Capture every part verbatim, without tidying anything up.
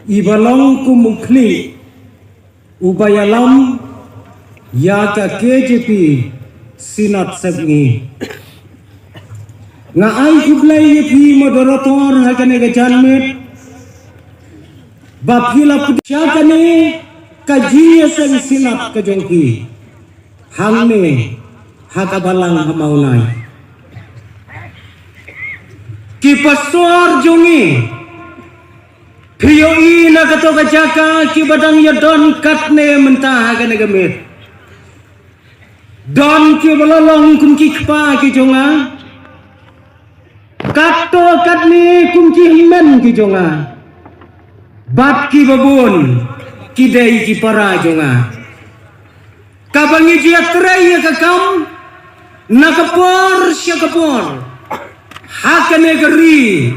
Iba long kum u khlieh uba ïalam ïa ka K J P Synod Sepngi. Nga ai khublei ïa phi moderator ha kane ka janmiet ba phi la pdiang ïa kane ka jingïaseng Synod ka jong phi hangne ha ka balang ha Mawnai. Ki pastor jong ngi, phi ïohi na kato ka jaka kiba dang ïadon katne mynta ha kane ka miet. Don kiba la long kum ki kpa ki jong nga, kato katne kum ki hynmen ki jong nga, bad kiba bun ki dei ki para jong nga. Kaba ngi ju ïatrei ïa ka kam na ka por sha ka por ha kane ka ri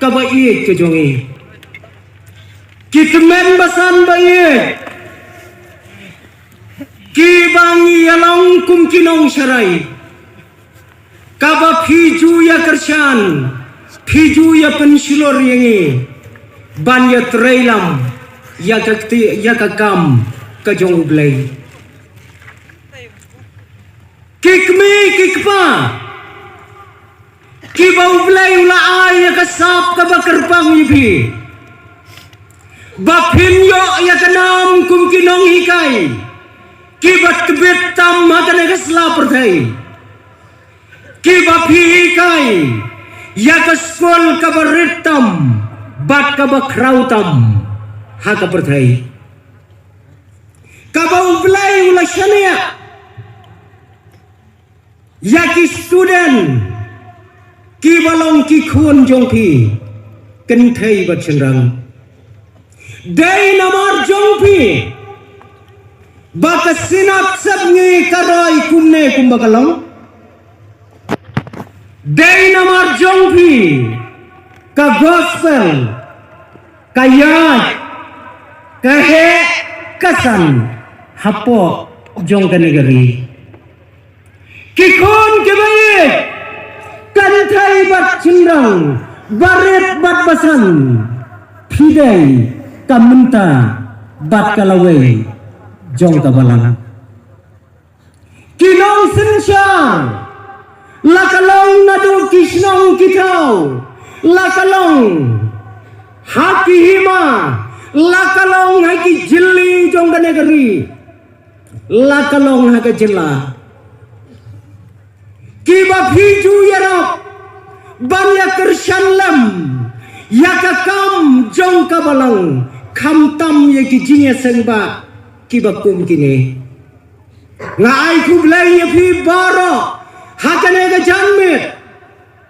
kaba ïeit ka jong ngi. Ki tymmen basan ba ïeit, kiba ngi ïalong kum ki nongsharai, kaba phi ju ïakyrshan, phi ju ïapynshlur ïa ngi ban ïatrei lam ïa ka kti-, ïa ka kam ka jong U Blei. Ki kmie ki kpa, kiba U Blei u la ai ïa ka sap kaba kyrpang ïa phi, ba phin ïoh ïa ka nam kum ki nonghikai kiba tbit tam ha kane ka sla pyrthei, kiba phi hikai ïa ka skul kaba rit tam bad kaba khraw tam ha ka pyrthei. Kaba U Blei u la shaniah ïa ki student kiba long ki khun jong phi, kynthei bad shynrang. Dei namar jong phi ba ka Synod Sepngi ka roi kumne kumba ka long. Dei namar jong phi ka gospel ka ïaid, ka heh, ka san hapoh jong kane ka ri. Ki khun kiba ïeit, kynthei bad shynrang, barit bad basan, phi dei ka mynta bad ka lawei jong ka balang. Ki nongsynshar, la ka long naduh ki shnong ki thaw, la ka long ha ki hima, la ka long ha ki jylliew jong kane ka ri, la ka long ha ka jylla, kiba phi ju ïarap ban ïakyrshan lem ïa ka kam jong ka balang, khamtam ïa ki jingïaseng bah kiba kum kine. Nga ai khublei ïa phi baroh ha kane ka janmiet,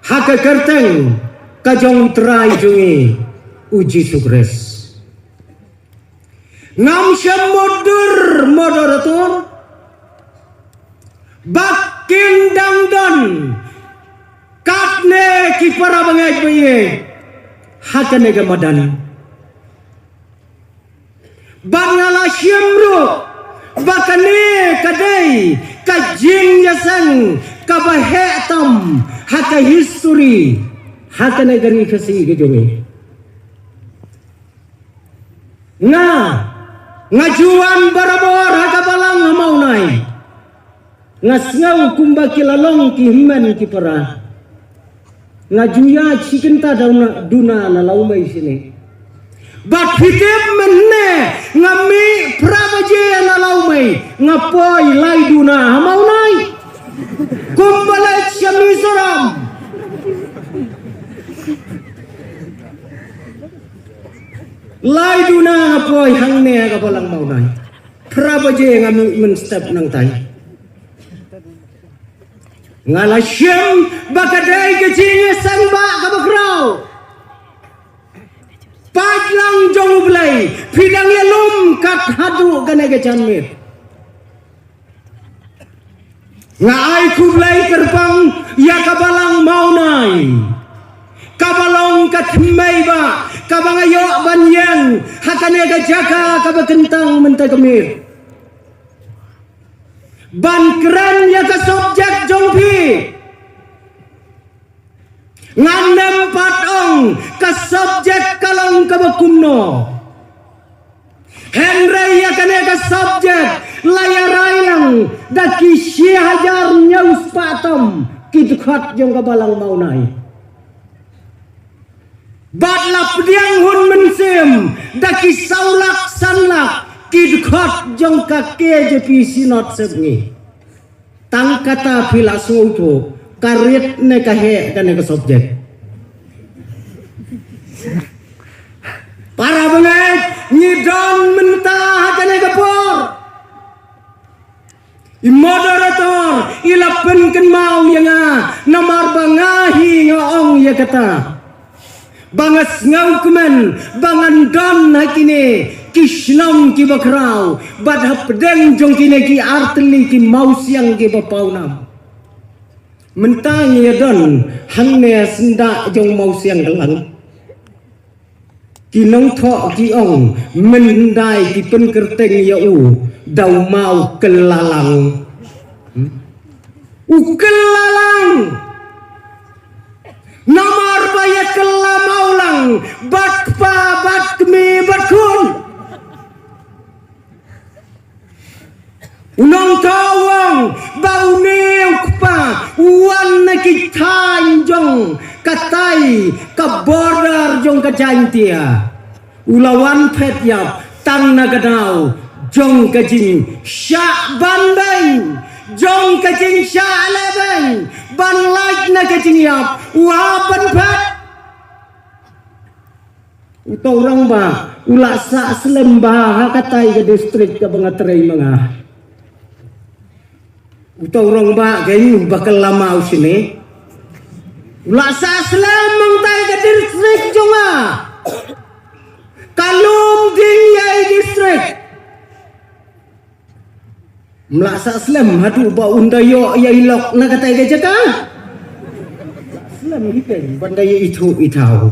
ha ka kyrteng ka jong U Trai jong ngi U Jisu Khrist. Ngam shym mutdur, moderator, ba kin dang don katne ki para bangeit ba ïeit ha kane ka madan. Bad nga la shim ruh ba kane ka dei ka jingïaseng kaba heh tam ha ka history ha kane ka ri Khasi ka jong ngi. Nga, nga ju wan barabor ha ka balang ha Mawnai. Nga sngew kumba ki la long ki hynmen ki para. Nga ju ïaid shi kynta duna, duna na Lawmei shane. Bad phi tip mynne nga mih phra baje na Lawmei, nga poi lai duna ha Mawnai. Kumba leit sha Mizoram. Lai duna nga poi hangne ha ka balang Mawnai. Phra baje nga mih mynstep nangtai. Nga la shim ba ka dei ka jingïaseng bah kaba khraw. Peit lang jong U Blei, phi dang ïalum kat haduh kane ka janmiet. Nga ai khublei kyrpang ïa ka balang Mawnai, kaba long ka thymmei bah kaba nga ïoh ban ïeng ha kane ka jaka kaba kyntang mynta ka miet, ban kren ïa ka subject jong phi. Ngan ym pat ong ka subject ka long kaba kumno. Hynrei ïa kane ka subject la ïa rai lang da ki shi hajar hynñiew spah tam ki dkhot jong ka Balang Mawnai. Bad la pdiang hun mynsiem da ki saw lak san lak ki dkhot jong ka K J P Synod Sepngi. Tang kata phi la sngewthuh ka rit ne ka heh kane ka subject. Para bangeit, ngi don mynta ha kane ka por. I moderator i la pynkynmaw ïa nga, namar ba nga hi nga ong ïa kata. Ba nga sngewkmen ba ngan don ha kine ki shnong kiba khraw bad hapdeng jong kine ki artylli ki mawsiang kiba pawnam. Mynta ngi ïa don hangne syndah jong mawsiang Klang. Ki nongthoh ki ong, mynhyndai ki pynkyrteng ïa u da u maw kyllalang. Hmm? U kyllalang. Namar ba ïa kylla maw lang bad kpa bad kmie bad khun. U nongthoh u ong ba une u kpa u wan na ki thaiñ jong katai ka border jong ka Jaintia. U la wan phet ïap tang na ka daw jong ka jingshah ban beiñ, jong ka jingshah leh beiñ ban lait na ka jingïap, u hap ban phet. Uta u rangbah u la sah slem bha ha katai ka district kaba nga trei ma nga. Uta u rangbah ka ïing ba ka lama u shine. U la sah slem hangtai ka district jong nga. Ka lum ding ïa i district. Mla sah slem haduh ba un da ïoh ïa i lok na katai ka jaka. Slem hi peng ban da ïa i thuh i thaw.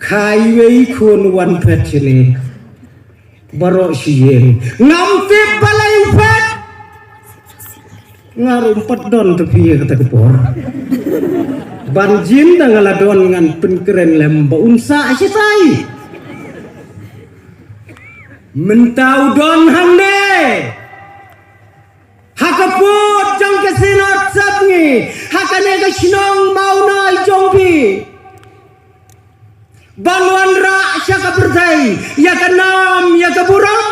Khai wei khun wan phet shane. Baroh shi ïing. Ngam tip balei u phet. Nga ruh ym pat don te phi ïa kata ka por. Ban jin da nga la don ngan pynkren lem ba un sah shatai. Mynta u don hangne. Ha ka pud jong ka Synod Sepngi, ha kane ka shnong Mawnai jong phi. Ban wanrah sha ka pyrthei ïa ka nam ïa ka burom.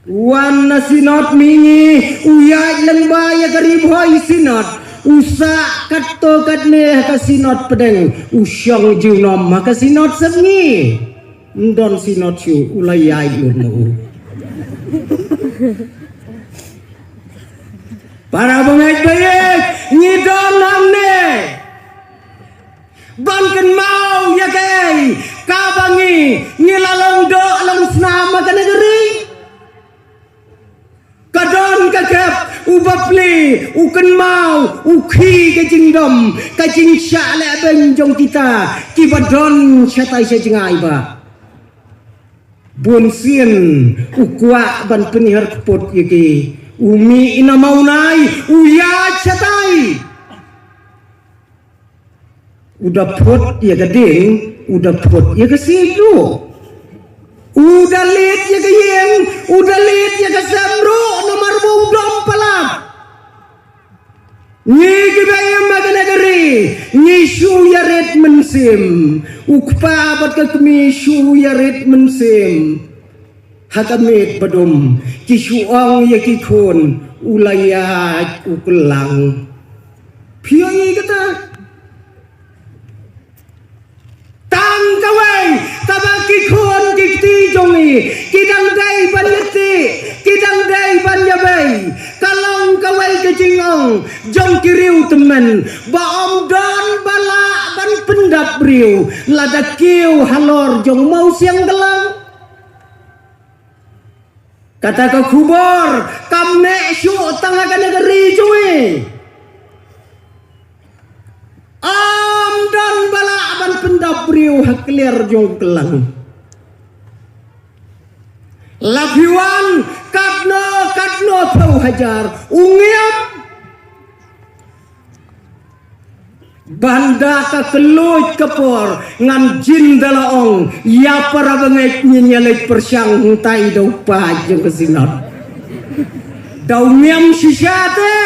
Wan na Synod mihngi, u ïaid lyngba ïa ka Ri Bhoi Synod, u sah katto katne ha ka Synod pdeng, u shong junom ha ka Synod Sepngi. Ym don Synod shuh, u la ïaid lut na u. Para bangeit bangeit, ngi don hangne ban kynmaw ïa kaei kaba ngi, ngi la long doh long snam ha kane ka ri. Ka don ka kep, u bapli, u kynmaw, u khie ka jingdom, ka jingshah leh beiñ jong kita kiba don shatai sha jngai ba. Bun sien u kwah ban pynhiar kput ïa ki, u mih na Mawnai, u ïaid shatai. U da phut ïa ka ding, u da phut ïa ka siej ruh. U da leit ïa ka ïing, u da leit ïa ka sem ruh, namar ba u dom palat. Ngi kiba im ha kane ka ri, ngi shu ïarit mynsiem. U kpa bad ka kmie shu ïarit mynsiem. Ha ka miet ba dum, ki shu ong ïa ki khun, u la ïaid u kyllang. Phi ïohi kata? Tang kawei kaba ki khun ki kti jong ngi ki dang dei ban ïateh, ki dang dei ban ïabei. Ka long kawei ka jingong jong ki riew tymmen ba ym don ba lah ban pyndap briew lada kiew halor jong mawsiang kyllang. Kata ka khubor kam neh shuh tang ha kane ka ri jong ngi. Ym don ba lah ban pyndap briew ha kliar jong kyllang. La phi wan katno katno phew hajar u ngiam. Ban da ka kylluid ka por ngan jin da la ong ïa para bangeit ngin ïa leit pyrshang hangtai da u paid jong ka Synod. Da u ngiam shisha te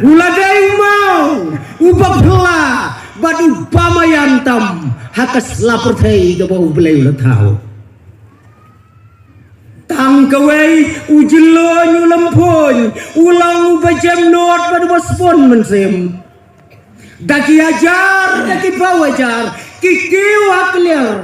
u la dei u maw uba phylla bad uba maïan tam ha ka sla pyrthei kaba U Blei u la thaw. Tang kawei u jylliew u lymphuh u long uba jem nud bad uba spun mynsiem. Da ki hajar da ki phew hajar ki kiew ha kliar.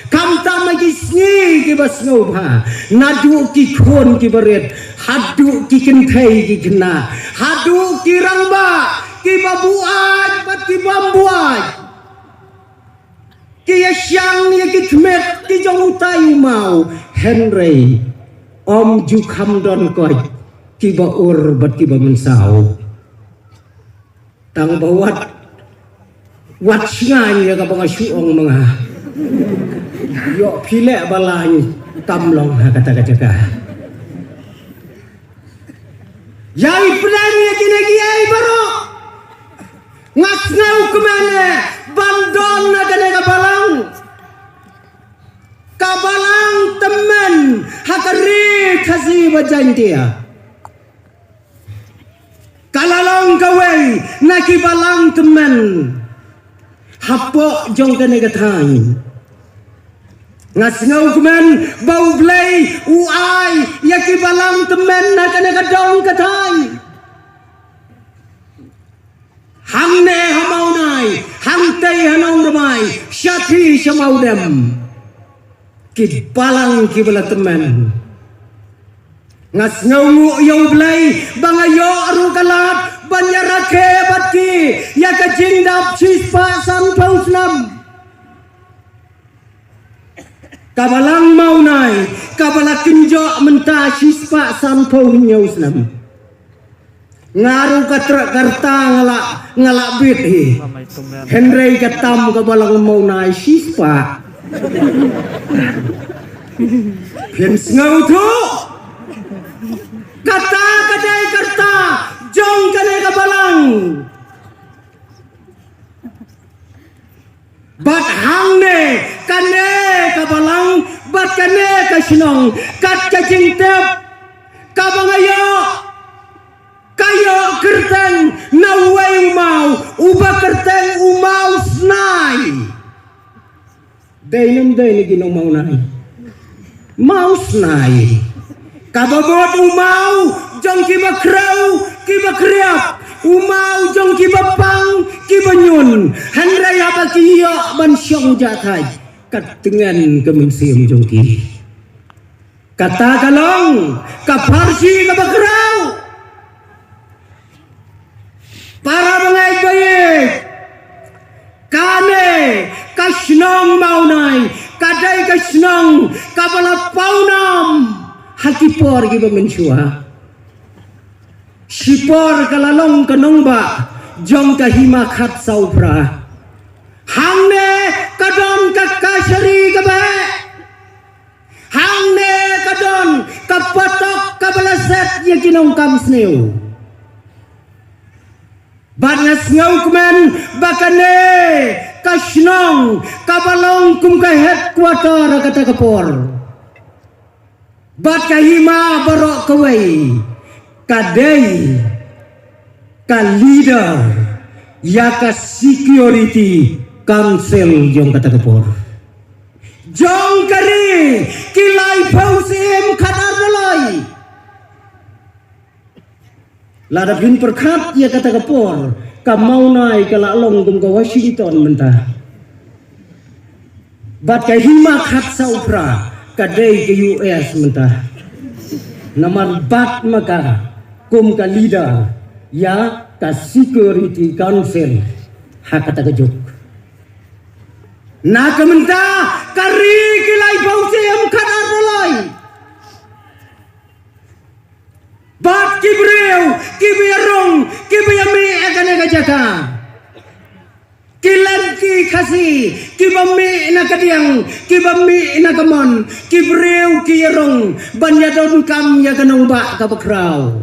Khamtam ha ki sngi kiba sngewbha naduh ki khun kiba rit haduh ki kynthei ki khynnah haduh ki rangbah kiba buaid bad kiba ym buaid. Ki ïa shang ïa ki tmier ki jong utai u maw hynrei ym ju kham don koit kiba ur bad kiba mynsaw. Tang ba wat wat sngewbha ïa kaba nga shu ong ma nga. Ïoh phi leh ba la kam long ha kata ka jaka. Ïa i pyrshang ïa kine kiei baroh. Nga sngewkmen ban don na kane ka balang. Ka balang tymmen ha ka ri Khasi bad Jaintia. Ka la long kawei na ki balang tymmen hapoh jong kane ka thaiñ. Nga sngewkmen ba U Blei u ai ïa ki balang tymmen ha kane ka dong ka thaiñ. Hangne ha Mawnai, hangtei ha Nongrmai, shathie sha Mawdem. Ki balang kiba la tymmen. Nga sngewnguh ïa U Blei ba nga ïoh ruh ka lad ban ïa rakhe bad ki ïa ka jingdap shispah sanphew snem. Ka balang Mawnai kaba la kynjoh mynta shispah sanphew hynñiew snem. Nga ruh ka treh ka rta nga la nga la bit hi. Hynrei ka tam ka balang Mawnai shispah. Phin sngewthuh. Kata ka dei ka rta jong kane ka balang. Bad hangne kane ka balang bad kane ka shnong kat ka jingtep kaba nga ïoh ka ïoh kyrteng na uwei u maw uba kyrteng u Maw Snai. Dei ne ym dei ne ki nong Mawnai? Maw Snai. Kaba mut u maw jong kiba khrew kiba khriat, u maw jong kiba pang kiba ñiun. Hynrei haba ki ïoh ban shong jahthait ka tngen ka mynsiem jong ki. Kata ka long ka pharshi kaba khraw. Para bangeit ba ïeit, kane ka shnong Mawnai ka dei ka shnong kaba la pawnam ha ki por kiba mynshuwa. Shipor ka la long ka nongbah jong ka Hima Khatsawphra. Hangne ka don ka kashari kaba heh. Hangne ka don ka patok kaba la set ïa ki nongkam sniew. Bad nga sngewkmen ba kane ka shnong kaba long kum ka headquarter ha kata ka por. Bad ka hima baroh kawei ka dei ka leader ïa ka Security Council jong kata ka por. Jong ka ri ki laiphew syiem khadar doloi. Lada phin pyrkhat ïa kata ka por ka Mawnai ka la long kum ka Washington mynta. Bad ka Hima Khatsawphra ka dei ka U S mynta. Namar bat ma ka kum ka leader ïa ka Security Council ha kata ka juk. Na ka mynta ka ri ki laiphew syiem khadar doloi. Bad ki briew kiba ïarung kiba ïamih ha kane ka jaka. Ki lynti Khasi kiba mih na kadiang kiba mih na kamon, ki briew ki ïarung ban ïadonkam ïa ka nongbah kaba khraw.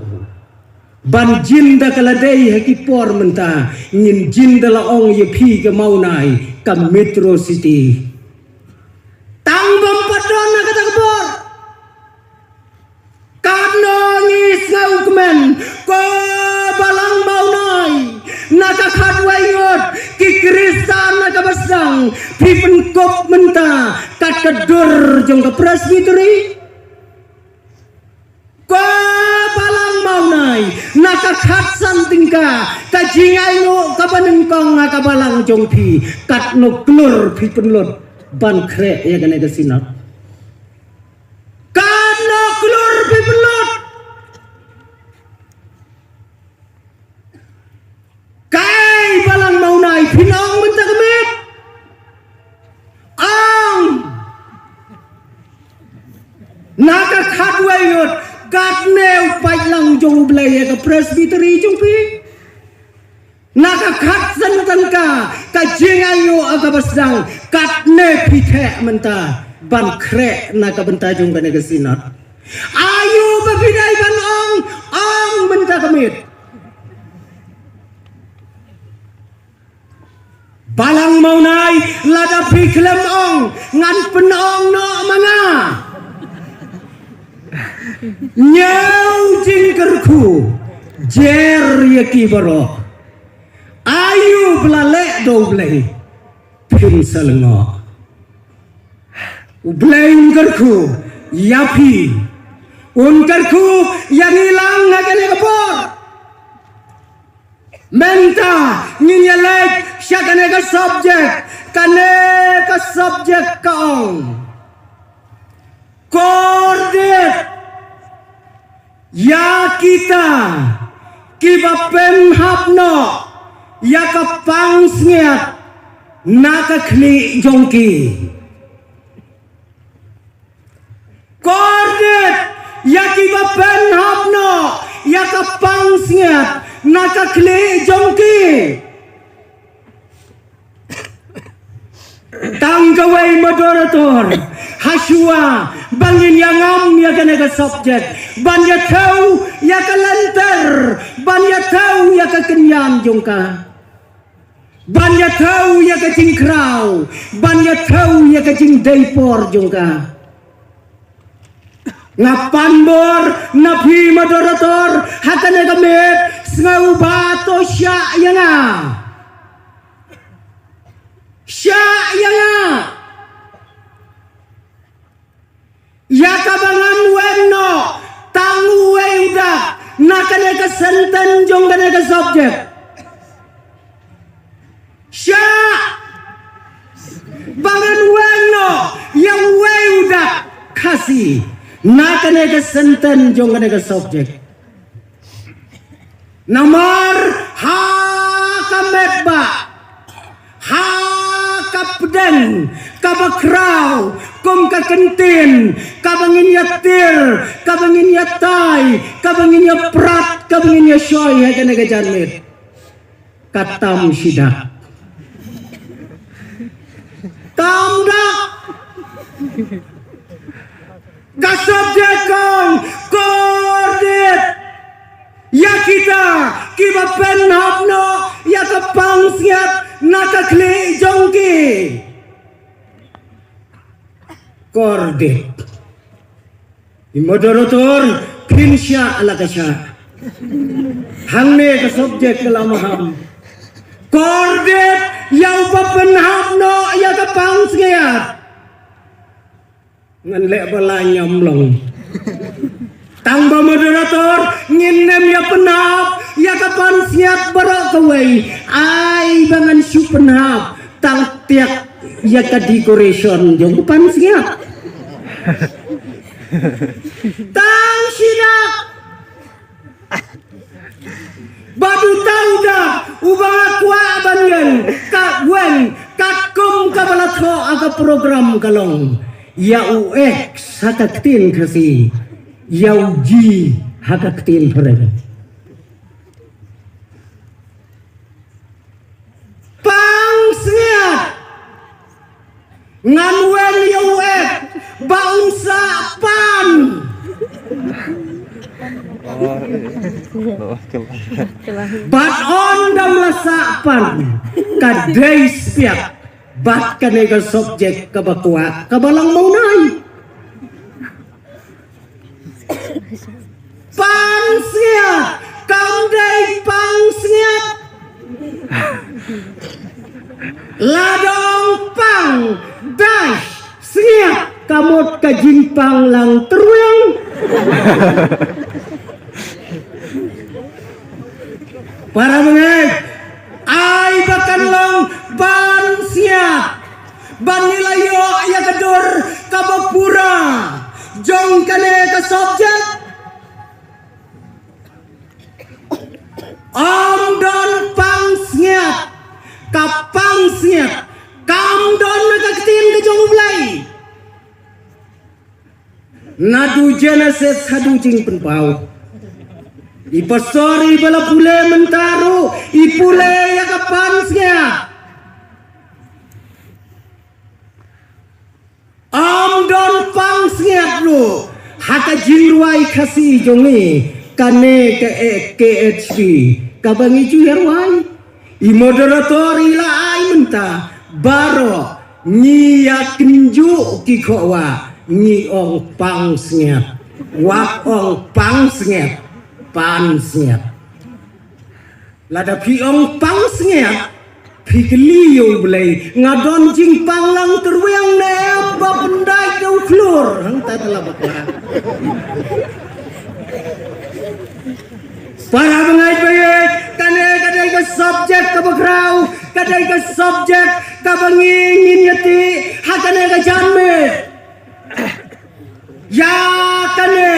Ban jin da ka la dei ha ki por mynta, ngin jin da la ong ïa phi ka Mawnai, ka Metro City. Tang bym pat don ha kata ka por. Katno ngi sngewkmen, ko balang Mawnai, na ka khatwei ngut, ki Khristan na kaba sdang, phi pynkup mynta, kat ka dur jong ka Presbytery. Ko balang Mawnai, na ka khatsan tyngka, ka jingainguh kaba nyngkong ha ka balang jong phi, katno klur phi pynlut, ban khreh ïa kane ka Synod. Katno klur phi pynlut. Kai balang Mawnai, phin ong mynta ka miet. Ong. Na ka khatwei ngut, katne u paidlang jong U Blei ïa ka Presbytery jong phi. Na ka khatsan tyngka, ka jingainguh kaba sdang, katne phi theh mynta, ban khreh na ka bynta jong kane ka Synod. Aïu ba phi dei ban ong, ong mynta ka miet. Balang Mawnai, lada phi khlem ong, ngan pynong noh ma nga. Ñiew jingkyrkhu, jer ïa ki baroh. Aïu ba la leh da U Blei, phin sa lyngngoh. U Blei un kyrkhu ïa phi. Un kyrkhu ïa ngi lang ha kane ka por. Mynta ngin ïa leit sha kane ka subject, kane ka subject ka ong. Kordit ïa kita kiba pynhap noh ïa ka pansngiat na ka khlieh jong ki. Kordit ïa kiba pynhap noh ïa ka pansngiat na ka khlieh jong ki. Tang kawei moderator, hashwa ba ngin ïa ngam ïa kane ka subject, ban ïa thew ïa ka lynter, ban ïa thew ïa ka kynjan jong ka. Ban ïa thew ïa ka jingkhraw, ban ïa thew ïa ka jingdei por jong ka. Nga pan bor na phi moderator, ha kane ka miet, sngewbha to shah ïa nga. Shah ïa nga. Ïa kaba ngan weng noh, tang uwei u dak, na kane ka sentence jong kane ka subject. Shah! Ba ngan weng noh, ïa uwei u dak, Khasi, na kane ka sentence jong kane ka subject. Namar ha ka met ba, ha ka pdeng, kaba khraw, kum ka kyntien, kaba ngin ïa tiar, kaba ngin ïa tai, kaba ngin ïa prat, kaba ngin ïa shoi, ha kane ka janmiet. Ka tam shi dak. Tam dak. Ka subject ka ong, kordit ïa kita kiba pynhap noh ïa ka pansngiat na ka khlieh jong ki. Kordit. I moderator, phin shah la ka shah. Hangne ka subject ka la maham. Kordit ïa uba pynhap noh ïa ka pansngiat. Ngan leh ba la ñiam long. Tang ba moderator, ngin nym ïa pynhap ïa ka pansngiat baroh kawei. Ai ba ngan shu pynhap, tang tiak ïa ka decoration jong ka pansngiat. Tang shi dak. Bad uta u dak uba nga kwah ban weng, ka weng, katkum kaba la thoh ha ka program ka long, ïa u X ha ka ktien Khasi, ïa u G ha ka ktien Phareng. Pansngiat. Ngan weng ïa u X ba un sah pan. Bad ynda la sah pan ka dei spiak bad kane ka subject kaba kwah kaba long mawnai. Pansngiat, kam dei pangsngiat. La dang pang, dash, sngiat, ka mut ka jingpang lang tyrwiang. Para bangeit, ai ba kan long pansngiat. Ban ngi la ïoh ïa ka dur kaba pura jong kane ka subject. Ym don pangsngiat, ka pangsngiat kam don na ka ktien ka jong U Blei. Naduh Genesis haduh Jingpynpaw, i pastor iba la pule mynta ruh i pule ïa ka pansngiat. Ym don pangsngiat ruh ha ka jingrwai Khasi jong ngi, kane ka, eh, K H P kaba ngi ju ïa rwai. I moderator i la ai mynta, baroh ngi ïa kynjuh ki khohwah, ngi ong pangsngiat. Wat ong pangsngiat, pansngiat. Lada phi ong pangsngiat, phi kylli ïa U Blei, nga don jingpang lang tyrwiang ne em ba pyndait da u khlur hangta da la bakla. Para bangeit, bangeit, kane ka dei ka subject kaba khraw, ka dei ka subject kaba ngi ngin ïatih ha kane ka janmiet. Ïa kane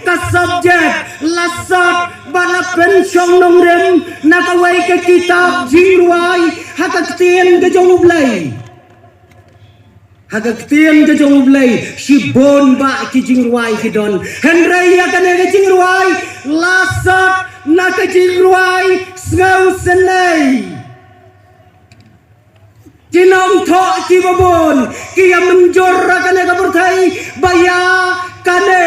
ka subject la sot bad la pynshong nongrim na kawei ka kitab jingrwai ha ka ktien ka jong U Blei. Ha ka ktien ka jong U Blei shibun bah ki jingrwai ki don. Hynrei ïa kane ka jingrwai la sot na ka jingrwai Sngewsynei. Ki nongthoh kiba bun ki ïa mynjur ha kane ka pyrthei ba ïa kane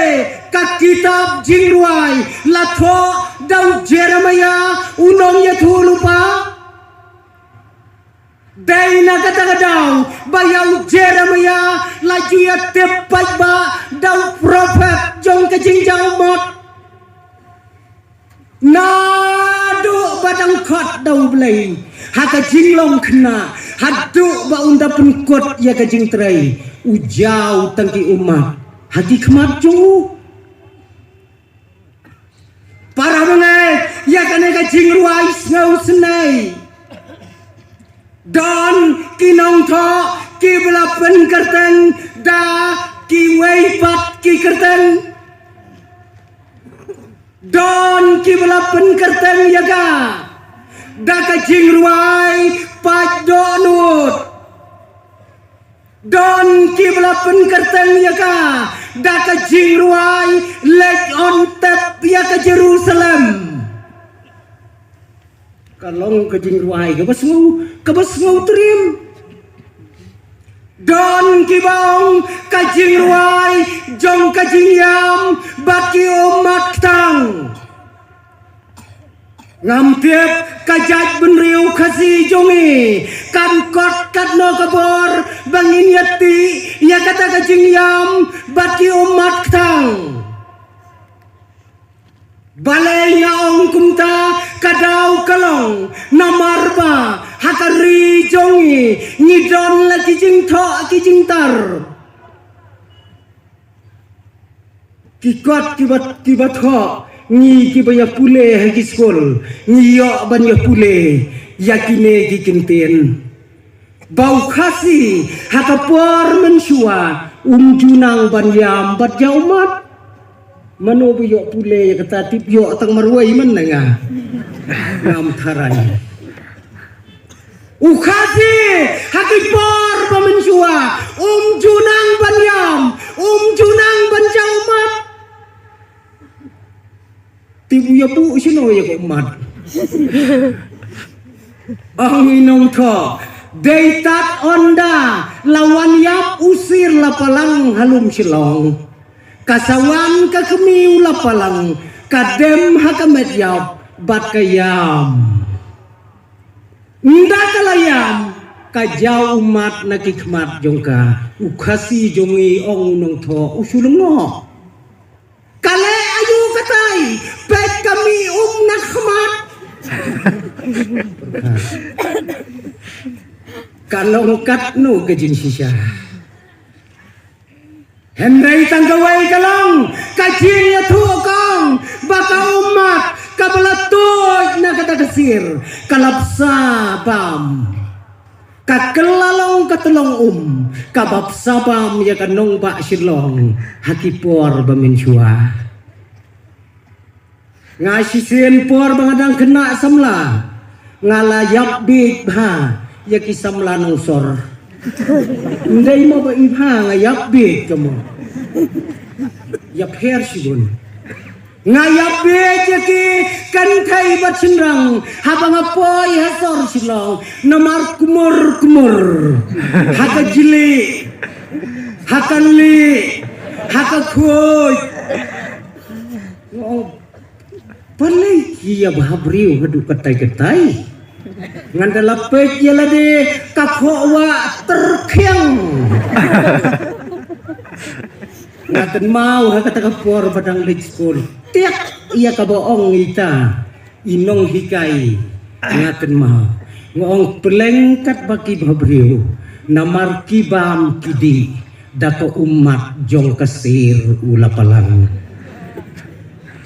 ka kitab jingrwai la thoh da u Jeremiah u nongïathuhlypa. Dei na kata ka daw ba ïa u Jeremiah la ju ïatip paidbah da u prophet jong ka jingjia ummat. Naduh ba dang khot da U Blei ha ka jinglong khynnah haduh ba un da pynkut ïa ka jingtrei, u jaw tang ki ummat ha ki khmat jong u. Para bangeit, ïa kane ka jingrwai Sngewsynei don ki nongthoh kiba la pynkyrteng da kiwei pat ki kyrteng. Don kiba la pynkyrteng ïa ka da ka jingrwai Paid Dohnud. Don kiba la pynkyrteng ïa ka da ka jingrwai Leit Ontep ïa ka Jerusalem. Ka long ka jingrwai kaba sngew, kaba sngewtriem. Don kiba ong ka jingrwai jong ka jingïam bad ki ummat ktang. Ngam tip ka jaitbynriew Khasi jong ngi kan kot katno ka bor ba ngin ïatih ïa kata ka jingïam bad ki ummat ktang. Balei nga ong kumta? Ka daw ka long namar ba ha ka ri jong ngi ngi don la ki jingthoh ki jingtar. Ki kot kiba, kiba thoh ngi kiba ïa pule ha ki skul, ngi ïoh ban ïa pule ïa kine ki kyntien. Ba u Khasi ha ka por mynshuwa um ju nang ban ïam bad ïa ummat. Mano ba ïoh pule ïa kata? Tip ïoh tang marwei man na nga. Ngam tharai. U Khasi ha ki por ba mynshuwa um ju nang ban ïam, um ju nang ban ïa ummat. Tip u ïa buh shano ïa ka ummat? Ong i nongthoh, dei tad ynda la wan ïap u sir la palang ha lum Shillong. Ka sawan ka kmie u la palang, Ka dem ha ka met ïap bad ka ïam. Ynda ka la ïam, ka jaw ummat na ki khmat jong ka. U Khasi jong ngi, ong u nongthoh, u shu lyngngoh. Ka leh aïu katai, peit ka mih um na khmat. Ka long katno ka jingshisha. Hynrei tang kawei ka long ka jingïathuh kong ba ka ummat kaba la tuid na kata ka sir ka la bsa bam. Ka kylla long ka tyllong um kaba bsa bam ïa ka nongbah Shillong ha ki por ba mynshuwa. Nga shisien por ba nga dang khynnah samla, nga la ïap bieit bha ïa ki samla nongsor. Ym dei mo ba i bha nga ïap bieit ka mo. Ïap her shibun. Nga ïap bieit ïa ki kynthei bad shynrang haba nga poi ha sor Shillong namar kumur kumur ha ka jli, ha ka li, ha ka khuid. Nga ong, balei ki ïa bhabriew haduh katai katai? Ngan da la peit ïa lade ka khoh wah tyrkhiang. Nga kynmaw ha kata ka por ba dang leit skul. Tiak ïa kaba ong ita i nonghikai. Nga kynmaw, nga ong, pleng katba ki bhabriew namar ki bam ki dih da ka ummat jong ka sir u la palang.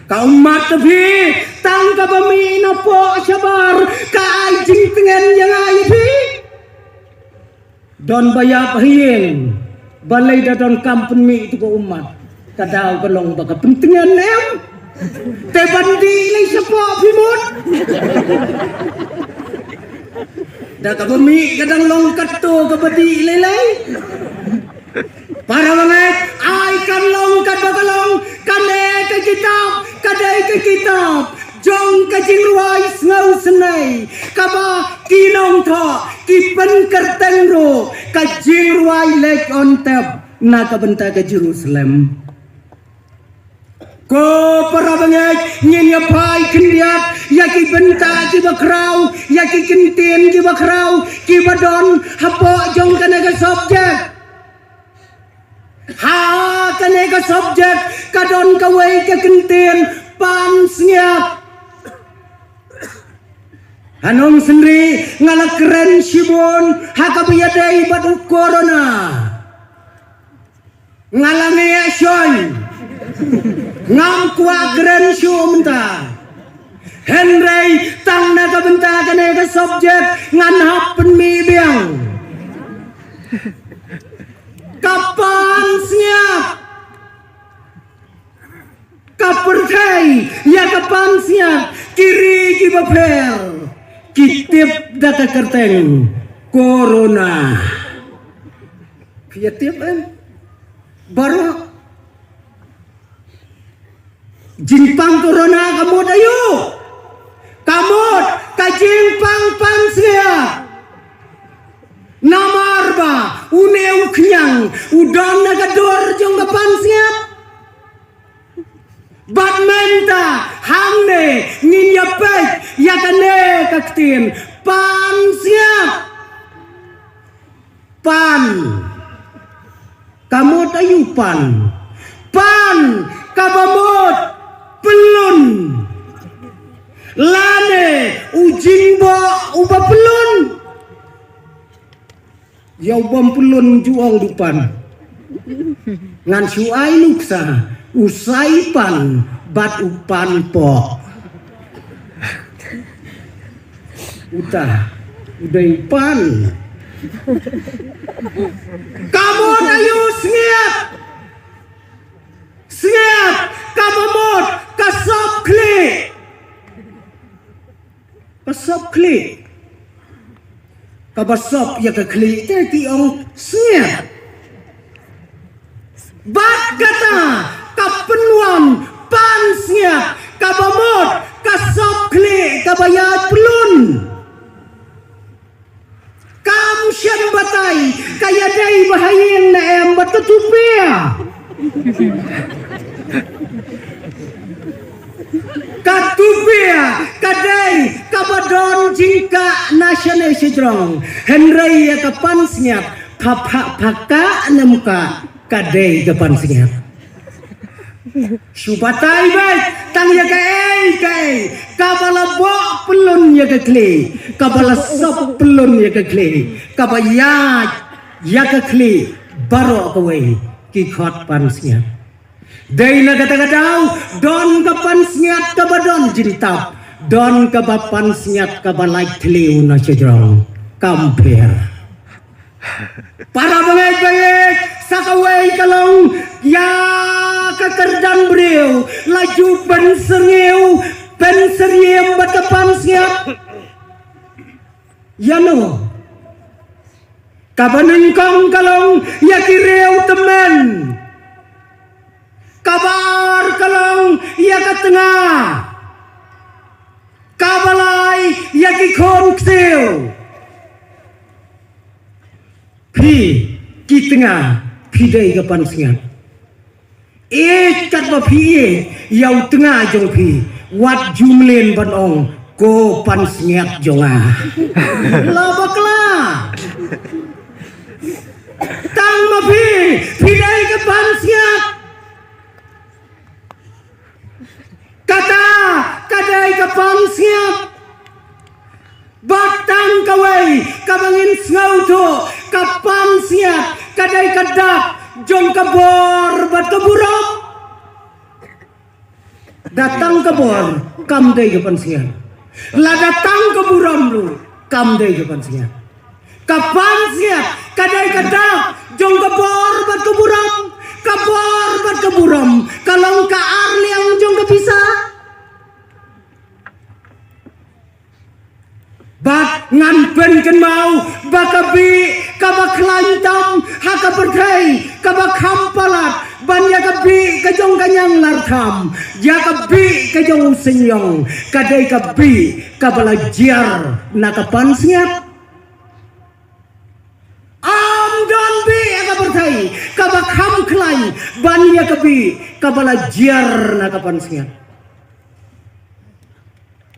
Ka ummat ka phi tang kaba mih na poh shabar ka ai jingtngen ïa nga ïa phi. Don ba ïap ha ïing, balei da don kam pynmih ïa ka ummat? Ka daw ka long ba ka pyntngen em. Te ban dih lei shapoh phi mut. Da kaba mih ka dang long katto kaba dih lei lei. Para bangeit, ai kan long katba ka long, kane ka kitab ka dei ka kitab jong ka jingrwai sngewsynei kaba ki nongthoh ki pynkyrteng ruh ka jingrwai leit on tep na ka bynta ka Jerusalem. Ko para bangeit, ngin ïa phai khyndiat ïa ki bynta kiba khraw, ïa ki kyntien kiba khraw kiba don hapoh jong kane ka subject. Ha kane ka subject ka don kawei ka kyntien, pansngiat. Ha nongsynri nga la kren shibun ha kaba ïadei bad u corona. Nga la ngiah shon. Ngam kwah kren shuh mynta. Hynrei tang na ka bynta kane ka subject ngan hap pynmih biang. Ka pansngiat. Ka pyrthei ïa ka pansngiat, ki ri kiba pher ki tip da ka kyrteng corona. Phi ïa tip em? Baroh. Jingpang corona ka mut aïu? Ka mut ka jingpang pansngiat. Namar ba une u khñiang u don na ka dur jong ka pansngiat. Bad mynta hangne ngin ïa peit ïa kane ka ktien, pansngiat. Pan. Ka mut aïu pan? Pan kaba mut pyllun. Lane u jingboh uba pyllun. Ïa u bym pyllun ju ong du pan. Ngan shu ai nuksa u sai pan bad u pan poh. Uta u dei pan. Ka mut aïu sngiat? Sngiat kaba mut ka sop khlieh. Ka sop khlieh. Kaba sop ïa ka khlieh te ki ong sngiat. Bad kata ka pynwan pansngiat kaba mut ka sop khlieh kaba ïaid pyllun. Kam shym batai ka ïadei bha ha ïing ne em bad ka tupia. Ka tupia ka dei kaba don jingkah na shane shajrong. Hynrei ïa ka pansngiat, pha pha pha kah ne ym kah, ka dei ka pansngiat. Shu batai beit tang ïa kaei kaei kaba la boh pyllun ïa ka khlieh, kaba la sop pyllun ïa ka khlieh, kaba ïaid ïa ka khlieh baroh kawei, ki khot pansngiat. Dei na kata ka daw, don ka pansngiat kaba don jingtap, don kaba pansngiat kaba lait thliew na shajrong. Kam pher. Para bangeit bangeit, sa kawei ka long ïa ka kyrdan briew la ju pynsyrngiew pynsyriem bad ka pansngiat. Ïa no? Kaba nyngkong ka long ïa ki riew tymmen. Kaba ar ka long ïa ka tnga. Kaba lai ïa ki khun ksiew. Phi ki tnga, phi dei ka pansngiat. Ïeit katba phi ïeit ïa u tnga jong phi, wat ju mlien ban ong, ko pansngiat jong nga. La bakla. Tang ma phi, phi dei ka pansngiat. Kata ka dei ka pansngiat. Bad tang kawei kaba ngin sngewthuh, ka pansngiat ka dei ka dak jong ka bor bad ka burom. Da tang ka bor kam dei ka pansngiat. Lada tang ka burom ruh kam dei ka pansngiat. Ka pansngiat ka dei ka dak jong ka bor bad ka burom. Ka bor bad ka burom ka long ka arliang jong ka pisa. Bad ngan pynkynmaw ba ka bih kaba khlaiñ tam ha ka pyrthei kaba kham palat ban ïa ka bih ka jong ka ñianglartham, ïa ka bih ka jong u seiñiong, ka dei ka bih kaba la jia na ka pansngiat. Ym don bih ha ka pyrthei kaba kham khlaiñ ban ïa ka bih kaba la jia na ka pansngiat.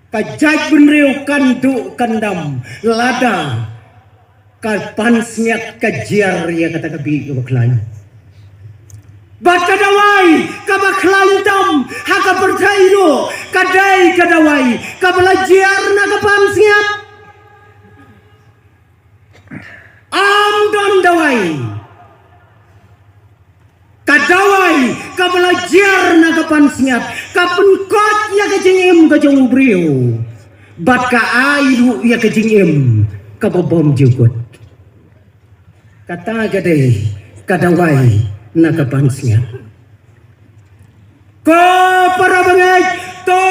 Ka jaitbynriew kan duh kan dam lada ka pansngiat ka jia ïa kata ka bih kaba khlaiñ. Bad ka dawai kaba khlaiñ tam ha ka pyrthei ruh ka dei ka dawai kaba la jia na ka pansngiat. Ym don dawai. Ka dawai kaba la jia na ka pansngiat ka pynkoit ïa ka jingim ka jong u briew bad ka ai ruh ïa ka jingim kaba bymjukut. Kata ka dei ka dawai na ka pansngiat. Ko para bangeit, to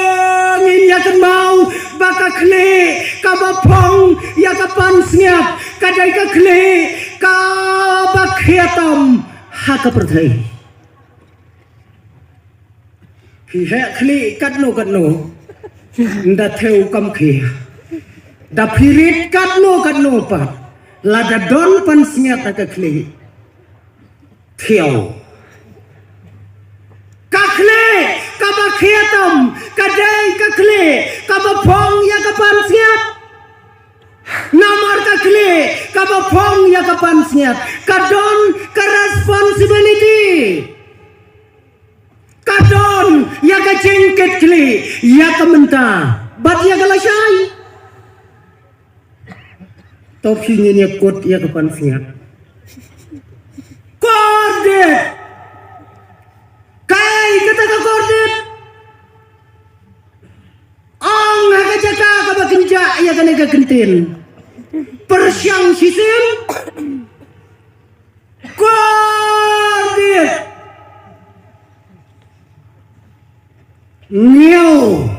ngin ïa kynmaw ba ka khlieh kaba phong ïa ka pansngiat ka dei ka khlieh kaba khia tam ha ka pyrthei. Phi heh khlieh katno katno, nda thew kam khia. Da phi rit katno katno pat, lada don pansngiat ha ka khlieh, thew. Ka khlieh kaba khia tam ka dei ka khlieh kaba phong ïa ka pansngiat. Namar ka khlieh kaba phong ïa ka pansngiat ka don ka responsibility. Ka don ïa ka jingkitkhlieh ïa ka mynta bad ïa ka lashai. To phi ngin ïa kut ïa ka pansngiat. Kordit. Kaei kata ka kordit? Ong ha ka jaka kaba kynjah ïa kane ka kyntien. Pyrshang shisien. Kordit. Ngew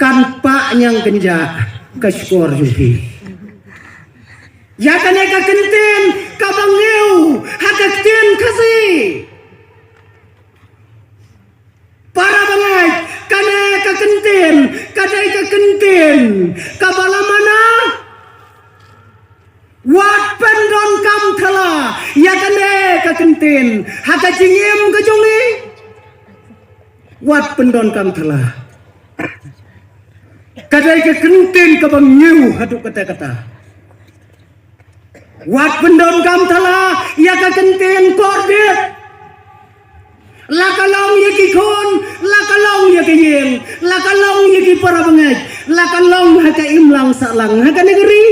kan pah ñiang kynjah ka shkor jong phi. Ïa kane ka kyntien kaba ngew ha ka ktien Khasi. Para bangeit, kane ka kyntien ka dei ka kyntien kaba la mana. Wat pyndonkam thala ïa kane ka kyntien ha ka jingim ka jong ngi. Wat pyndonkam thala. Ka dei ka kyntien kaba ngiew haduh katta katta. Wat pyndonkam thala ïa ka kyntien kordit. La ka long ïa ki khun, la ka long ïa ki ïing, la ka long ïa ki para bangeit, la ka long ha ka imlang sahlang ha kane ka ri.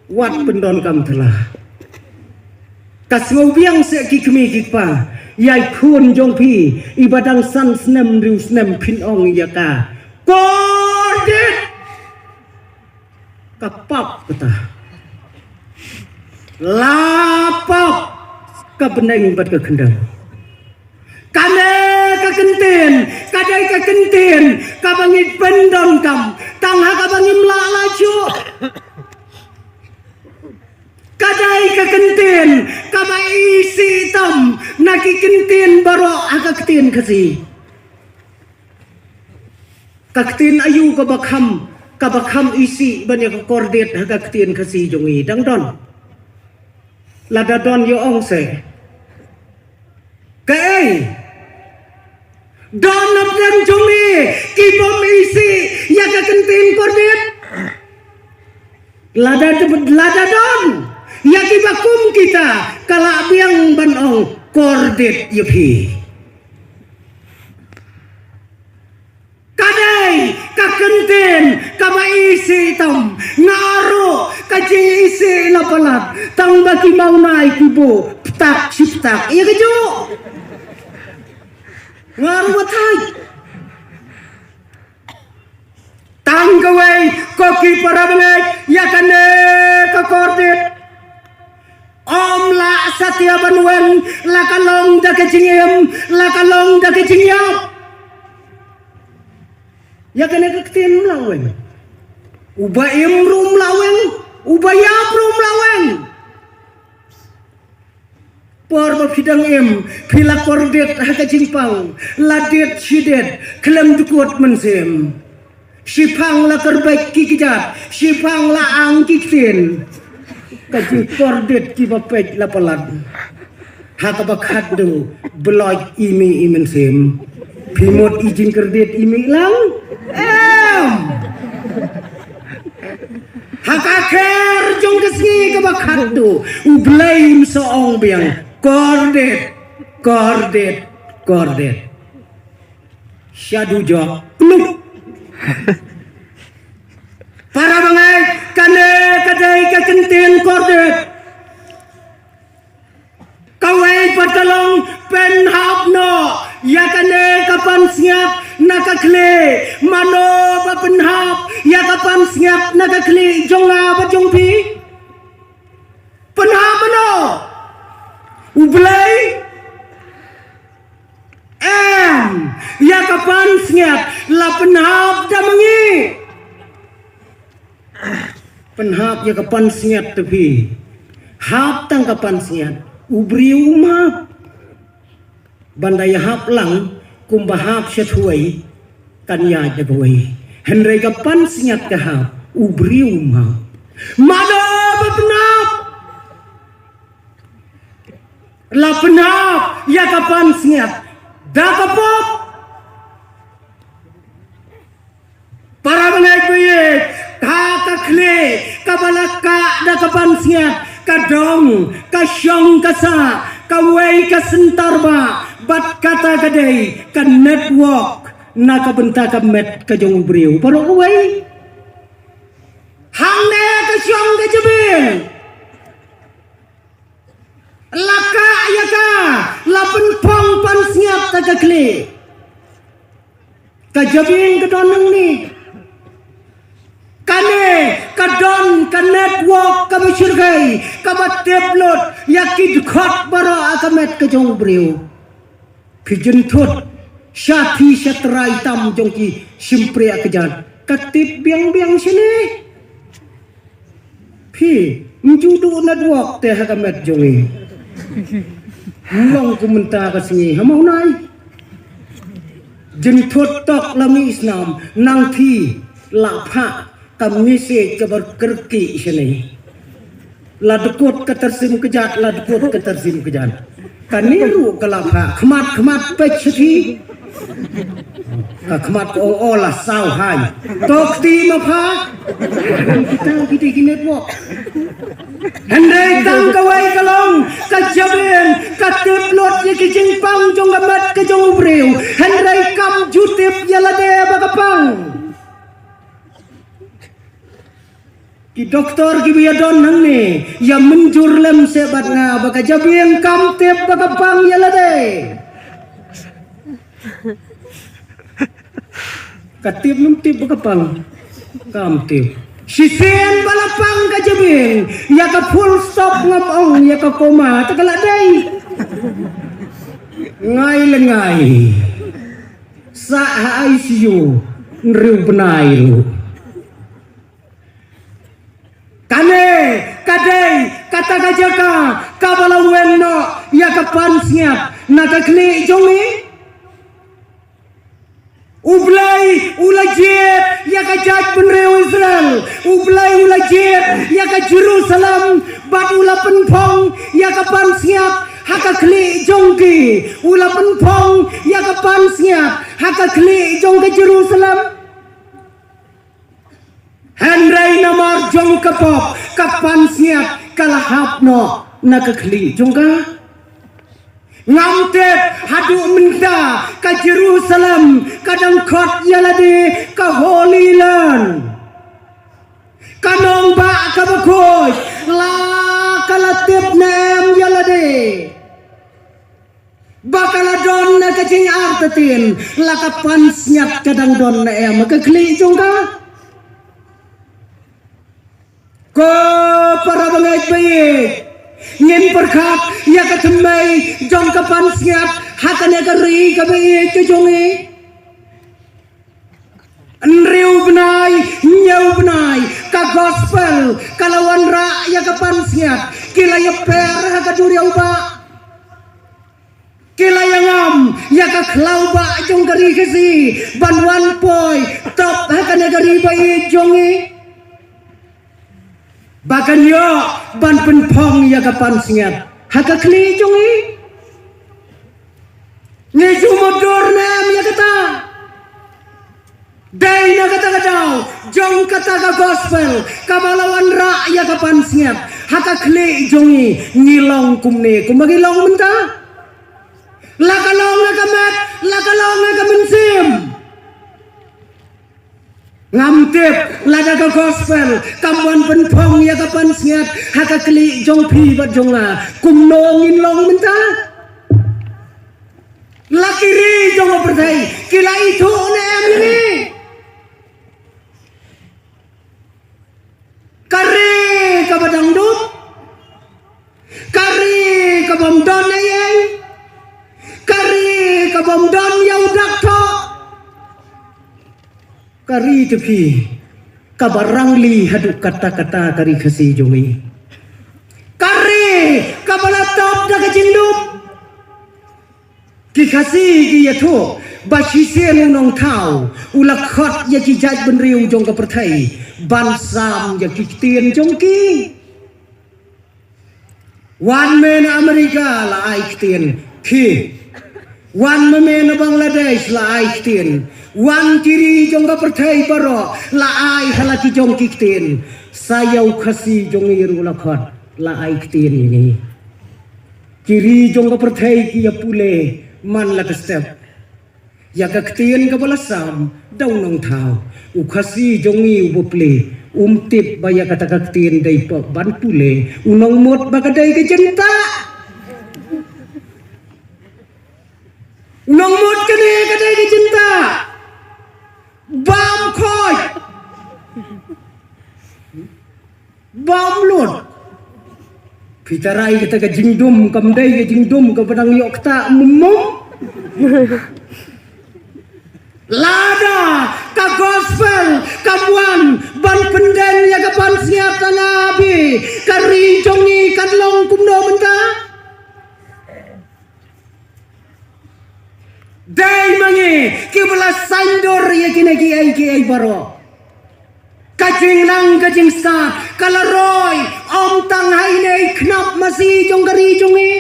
Wat pyndonkam thala. Ka sngewbiang seh ki kmie ki kpa ïa i khun jong phi iba dang san snem hynriew snem, phin ong ïa ka kordit. Ka pap kata. La pap ka bneng bad ka khyndew. Kane ka kyntien ka dei ka kyntien kaba ngi pyndonkam tang ha kaba ngim lah lajong. Ka dei ka kyntien kaba isih tam na ki kyntien baroh ha ka ktien Khasi. Ka ktien aïu kaba kham, kaba kham isih ban ïa ka kordit ha ka ktien Khasi jong ngi? Dang don? Lada don, ïa ong seh. Kaei? Don na pdeng jong ngi ki bym isih ïa ka kyntien kordit? Lada, lada don ïa kiba kum kita, ka lah biang ban ong kordit ïa phi. Ka dei ka kyntien kaba isih tam. Nga ruh ka jingisih la palat, tang ba ki mawnai ki buh ptak shi ptak. Ïa kajuh. Nga ruh ba thait. Tang kawei ko ki para bangeit, ïa kane ka kordit ym lah satia ban wan, la ka long da ka jingim, la ka long da ka jingïap. Ïa kane ka ktien ym lah weng. Uba im ruh ym lah weng, uba ïap ruh ym lah weng. Por ba phi dang im, phi la kordit ha ka jingpang, la dit shi dit, khlem dkut mynsiem. Shiphang la kyrbet ki kjat, shiphang la ang ki ktien. Ka jingkordit kiba peit la palat. Ha kaba khatduh, bloit i mih i mynsiem. Phi mut i jingkordit i mih lang? Em! Ha ka kher jong ka sngi kaba khatduh, U Blei un sa ong biang, kordit, kordit, kordit. Sha duh jok, nuk. Para bangeit, kane ka dei ka kyntien kordit. Kawei pat ka long, pynhap noh ïa kane ka pansngiat na ka khlieh. Mano ba pynhap ïa ka pansngiat na ka khlieh jong nga bad jong phi? Pynhap mano? U Blei? Em, ïa ka pansngiat la pynhap da ma ngi. Pynhap ïa ka pansngiat te phi. Hap tang ka pansngiat. U briew um hap. Ban da ïahap lang kumba hap sha thwei, kan ïaid da kawei. Hynrei ka pansngiat ka hap, u briew um hap. Mano ba pynhap? La pynhap ïa ka pansngiat da ka pop. Para bangeit baieit, ka, ka khlieh kaba la kah da ka pansngiat, ka dong, ka shong, ka sah, kawei ka syntar ba, bad kata ka dei ka network na ka bynta ka met ka jong u briew. Baroh kawei. Hangne ka shong ka jabieng. La kah ïa ka, la pynpong pansngiat ha ka khlieh. Ka jabieng ka don nangne. Kane ka don ka network kaba shyrkhei, kaba tip lut ïa ki dkhot baroh ha ka met ka jong u briew. Phi jynthut sha thi sha trai tam jong ki shympriah kjat, ka tip biang biang shane. Phi, ym ju duh network te ha ka met jong ngi. Ym long kum mynta ka sngi, ha Mawnai. Jynthut tok la mih snam, nang phi la phah ka message kaba kyrkieh shane. La dkut ka tyrsim kjat, la dkut ka tyrsim kjat. Kane ruh ka la phah khmat khmat peit shathie. Ka khmat ka ong, o la saw haiñ. To kti ma phah. Kita kita ki network. Hynrei tang kawei ka long, ka jabieng ka tip lut ïa ki jingpang jong ka met ka jong u briew. Hynrei kam ju tip ïa lade ba ka pang. Ki doktor kiba ïadon hangne ïa mynjur lem seh bad nga ba ka jabieng kam tip ba ka pang ïa lade. Ka tip, ngam tip ba ka pang. Kam tip. Shisien ba la pang ka jabieng, ïa ka full stop ngam ong, ïa ka comma te ka la dei. Ngai le ngai. Sah ha I C U hynriew bnai ruh. Kane ka dei kata ka jaka kaba la weng noh ïa ka pansngiat na ka khlieh jong ngi. U Blei u la jied ïa ka jaitbynriew Israel. U Blei u la jied ïa ka Jerusalem bad u la pynphong ïa ka pansngiat ha ka khlieh jong ki. U la pynphong ïa ka pansngiat ha ka khlieh jong ka Jerusalem. Hynrei namar jong ka pop ka pansngiat ka la hap noh na ka khlieh jong ka. Ngam tip haduh mynta ka Jerusalem ka dang khot ïa lade ka Holy Land. Ka nongbah kaba khuid la ka la tip ne em ïa lade ba ka la don na ka jingartatien, la ka pansngiat ka dang don ne em ha ka khlieh jong ka. Ko para bangeit ba ïeit, ngin pyrkhat ïa ka thymmei jong ka pansngiat ha kane ka ri kaba ïeit ka jong ngi. Hynriew bnai, hynñiew bnai ka gospel ka la wanrah ïa ka pansngiat. Ki la ïaper ha ka duriaw ba, ki la ïangam ïa ka khlaw ba jong ka ri Khasi ban wan poi top ha kane ka ri ba ïeit jong ngi. Ba kan ïoh ban pynphong ïa ka pansngiat ha ka khlieh jong ngi. Ngi ju mutdur ne em ïa kata? Dei na kata ka daw jong kata ka gospel kaba la wanrah ïa ka pansngiat ha ka khlieh jong ngi, ngi long kumne kumba ngi long mynta. La ka long ha ka met, la ka long ha ka mynsiem. Ngam tip lada ka gospel kam wan pynphong ïa ka pansngiat ha ka khlieh jong phi bad jong nga, kumno ngin long mynta. La ki ri jong ka pyrthei ki la ithuh ne em ïa ngi? Ka ri kaba dang dum, ka ri kabym don ei ei, ka ri kabym don ïa u dak thoh, ka ri te phi kaba rangli haduh katta katta ka ri Khasi jong ngi. Ka ri kaba la top da ka jingdum. Ki Khasi ki ïathuh ba shisien u nongthaw u la khot ïa ki jaitbynriew jong ka pyrthei ban sam ïa ki ktien jong ki. Wan me na Amerika la ai ktien, ki. Wan me na Bangladesh la ai ktien. Wan ki ri jong ka pyrthei baroh la ai ha la ki jong ki ktien. Sa ïa u Khasi jong ngi ruh la khot, la ai ktien ïa ngi. Ki ri jong ka pyrthei ki ïa pule man la ka step ïa ka ktien kaba la sam da u nongthaw. U Khasi jong ngi uba plie um tip ba ïa kata ka ktien dei pop ban pule. U nongmut ba ka dei ka jingtah. U nongmut kane ka dei ka jingtah. Bam khot. Bam lut. Phi tharai kata ka jingdum kam dei ka jingdum kaba dang ïoh ktah mum mum. Lada ka gospel kam wan ban pyndem ïa ka pansngiat, tang abi ka ri jong ngi kan long kumno mynta? Dei ma ngi kiba la saiñdur ïa kine kiei kiei baroh. Ka jingnang ka jingstad ka la roi ym tang ha ine i khnap masi jong ka ri jong ngi.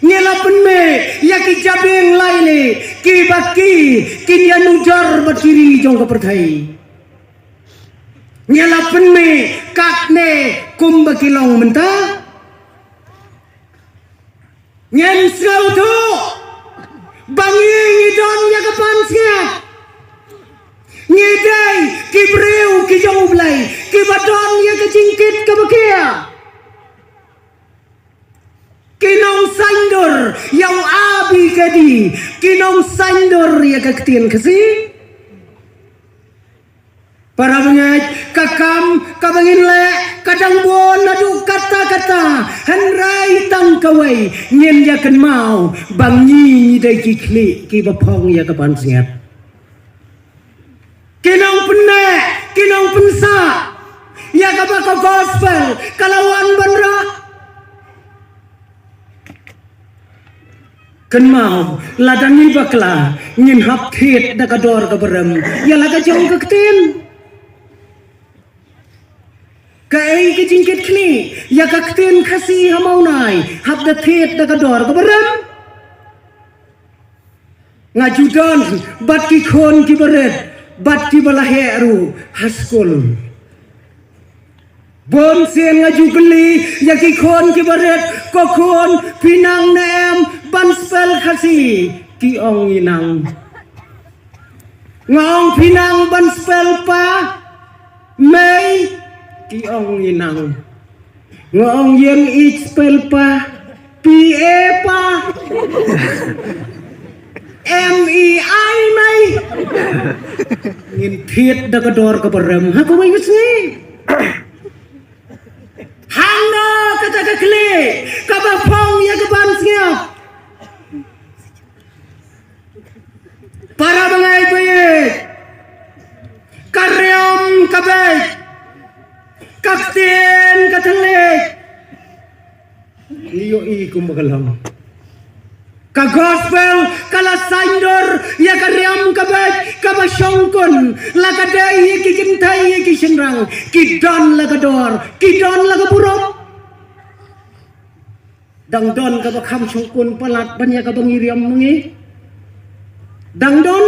Ngi la pynmih ïa ki jabieng lai ne, kiba ki, kin ïanujor bad ki ri jong ka pyrthei. Ngi la pynmih katne kumba ki long mynta. Ngin sngewthuh ba ngi ngi don ïa ka pansngiat. Ngi dei ki briew ki jong U Blei, kiba don ïa ka jingkit kaba khia. Ki nongsaiñdur ïa u A B K D, ki nongsaiñdur ïa ka ktien Khasi. Para bangeit, ka kam kaba ngin leh ka dang bun naduh katta katta, hynrei tang kawei ngin ïa kynmaw ba ngi ngi dei ki khlieh kiba phong ïa ka pansngiat. Ki nongpynneh, ki nongpynsah ïa kaba ka gospel ka la wan ban rah. Kynmaw, lada ngi bakla, ngin hap thied da ka dor kaba rem ïa la ka jong ka ktien. Kaei ka jingkit khlieh ïa ka ktien Khasi ha Mawnai, hap da thied da ka dor kaba rem. Nga ju don bad ki khun kiba rit, bad kiba la heh ruh ha skul. Bun sien nga ju kylli ïa ki khun kiba rit, ko khun, phi nang ne em ban spell Khasi? Ki ong ngi nang. Nga ong phi nang ban spell pa, mei? Ki ong ngi nang. Nga ong ïeng ïeit spell pa, P A pa, M E I mei? Ngin thied da ka dor kaba rem ha kawei ka sngi. Hangno kata ka khlieh kaba phong ïa ka pansngiat? Para bangeit baieit, ka riam ka beit, ka ktien ka thylliej. Ngi ïohi kumba ka long. Ka gospel ka la saiñdur ïa ka riam ka beit kaba shongkun, la ka dei ïa ki kynthei ïa ki shynrang, ki don la ka dor, ki don la ka burom. Dang don kaba kham shongkun palat ban ïa kaba ngi riam ma ngi? Dang don?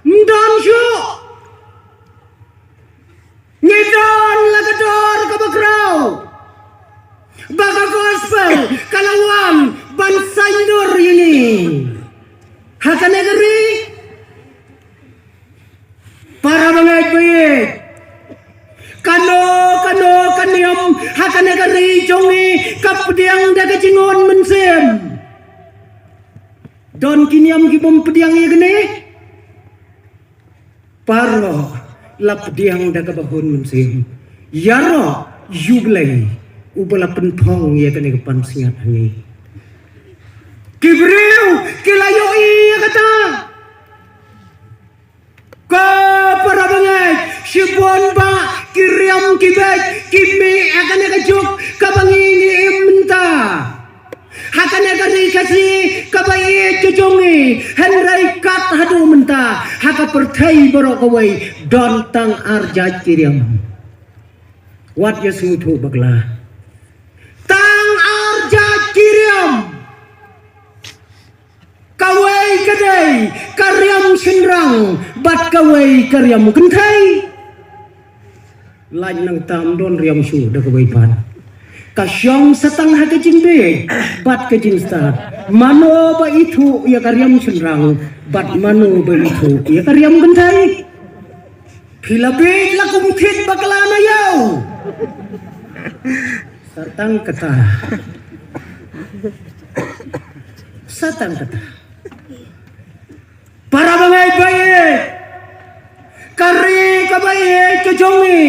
Ym don shuh. Ngi don la ka dor kaba khraw ba ka gospel ka la wan ban saiñdur ïa ngi ha kane ka ri. Para bangeit baieit, kano kano ka niam ha kane ka ri jong ngi ka pdiang da ka jingwan mynsiem. Don ki niam ki bym pdiang ïa kane? Baroh la pdiang da kaba hun mynsiem. Ïaroh ïa U Blei uba la pynphong ïa kane ka pansngiat ha ngi. Ki briew ki la ïohi ïa kata. Ko para bangeit, shibun bah ki riam ki beit ki mih ha kane ka juk kaba ngi ngi im mynta. Ha kane ka ri Khasi kaba ïeit ka jong ngi, hynrei kat haduh mynta ha ka pyrthei baroh kawei don tang ar jait ki riam. Wat ïa sngewthuh bakla. Tang ar jait ki riam. Kawei ka dei ka riam shynrang bad kawei ka riam kynthei. Lait nangta ym don riam shuh da kawei pat. Ka shong sa tang ha ka jingbieit bad ka jingstad. Mano ba ithuh ïa ka riam shynrang bad mano ba ithuh ïa ka riam kynthei? Phi la bieit la kum khit bakla na ïew. Sa tang kata. Sa tang kata. Para bangeit baieit, ka ri kaba ïeit ka jong ngi,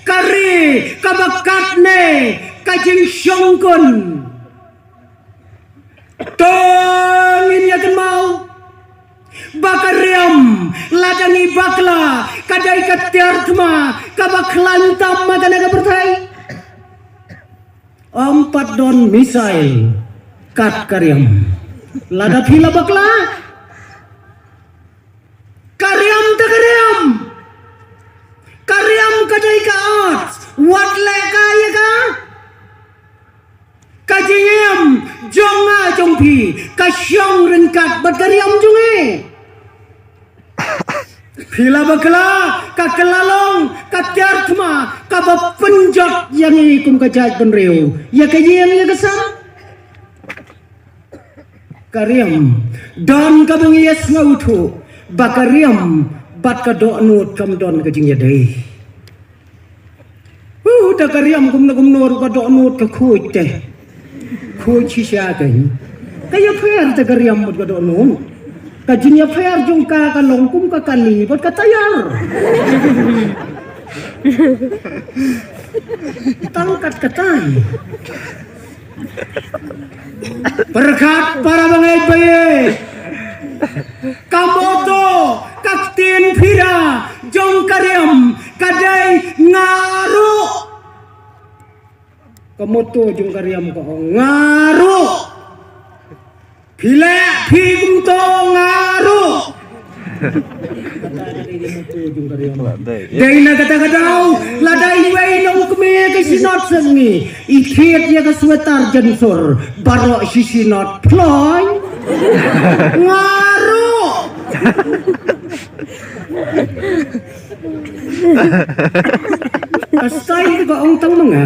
ka ri kaba katne ka jingshongkun. To ngin ïa kynmaw ba ka riam lada ngi bakla ka dei ka tiar thma kaba khlaiñ tam ha kane ka pyrthei. Ym pat don missile kat ka riam. Lada phi la bakla, ka riam te ka riam. Ka riam ka dei ka art. Wat leh ka ïa ka. Ka jingim jong nga jong phi ka shong ryngkat bad ka riam jong ngi. Phi la bakla, ka kylla long ka tiar thma kaba pynjot ïa ngi kum ka jaitbynriew, ïa ka ïing ïa ka sem. Ka riam don kaba ngi ïa sngewthuh ba ka riam bad ka dohnud kam don ka jingïadei. Uh, da ka riam kumno kumno ruh ka dohnud ka khuid te. Khuid shisha kein. Ka ïapher te ka riam bad ka dohnud. Ka jingïapher jong ka ka long kum ka kali bad ka tayar. Tang kat katai. Pyrkhat para bangeit ba ïeit. Ka motto, ka ktien phira jong ka riam ka dei nga ruh. Ka motto jong ka riam ka ong nga ruh. Phi leh phi kumto nga ruh. Dei na kata ka daw, lada iwei na u kmie ka shinot sha ngi, i thied ïa ka sweater jensur, baroh shi shinot phloi. Nga ruh. Ka style ka ong tang ma nga.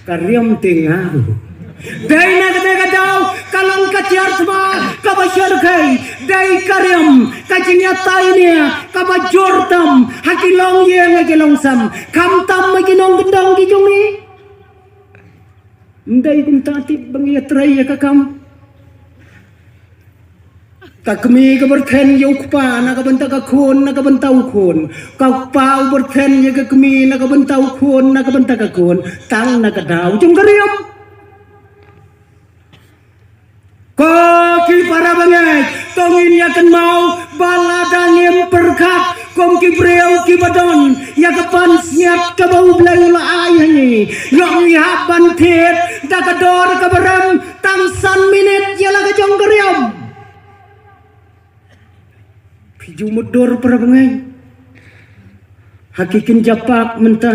Ka riam te nga ruh. Dei na kata ka daw ka long ka tiar thma kaba shyrkhei. Dei ka riam ka jingïatai ne kaba jur tam ha ki longïing ha ki longsem, khamtam ha ki nongkyndong ki jong ngi. Ym dei kumta tip ba ngi ïatrei ïa ka kam. Ka kmie ka byrthen ïa u kpa na ka bynta ka khun, na ka bynta u khun. Ka kpa u byrthen ïa ka kmie na ka bynta u khun, na ka bynta ka khun. Tang na ka daw jong ka riam. Ko ki para bangeit, to ngin ïa kynmaw ba lada ngim pyrkhat kum ki briew kiba don ïa ka pansngiat kaba U Blei u la ai ha ngi, ïoh ngi hap ban thied da ka dor kaba rem tang san minit ïa la ka jong ka riam. Phi ju mutdur para bangeit. Ha ki kynja park mynta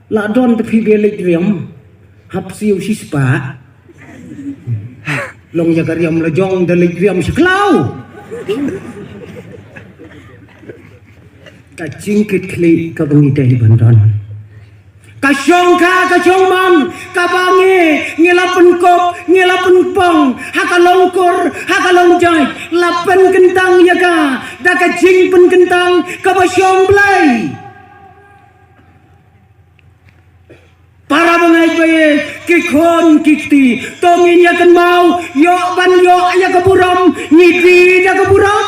la don te phi ba leit riam. Hap siew shispah. Long ïa ka riam la jong da leit riam shi khlaw. Ka jingkitkhlieh kaba ngi dei ban don. Ka shongkha ka shongman kaba ngi, ngi la pynkup, ngi la pynpong ha ka long kur, ha ka long jait, la pynkyntang ïa ka da ka jingpynkyntang kaba shong Blei. Para bangeit ba ïeit, ki khun ki kti, to ngin ïa kynmaw, ïoh ban ïoh ïa ka burom, ngi die da ka burom.